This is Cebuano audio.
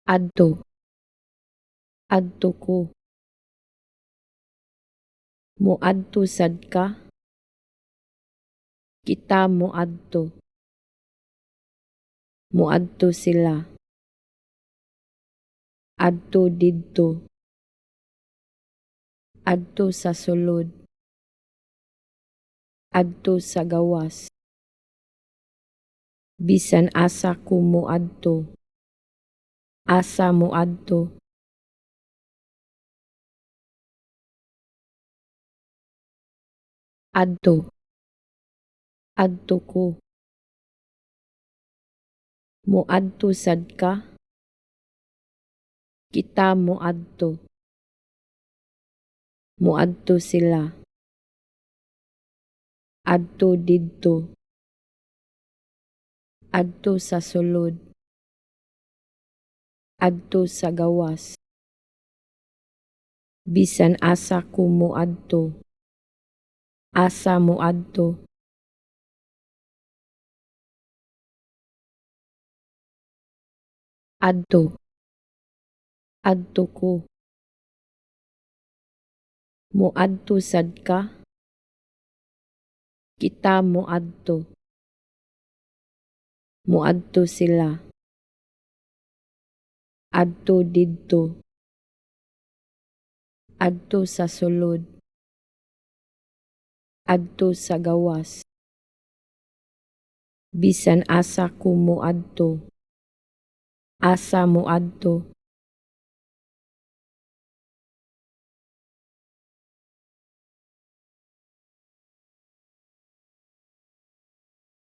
Adto. Adto ko. Moadto sad ka? Kita moadto. Moadto sila. Adto didto. Adto sa sulod. Adto sa gawas. Bisan asa ko moadto. Asa moadto. Adto. Adto ko. Moadto sad ka? Kita moadto. Moadto sila. Adto didto. Adto sa sulod. Adto sa gawas. Bisan asa ko moadto. Asa moadto. Adto. Adto ko. Moadto sad ka? Kita moadto. Moadto sila. Adto didto. Adto sa sulod. Adto sa gawas. Bisan asa ko moadto. Asa moadto.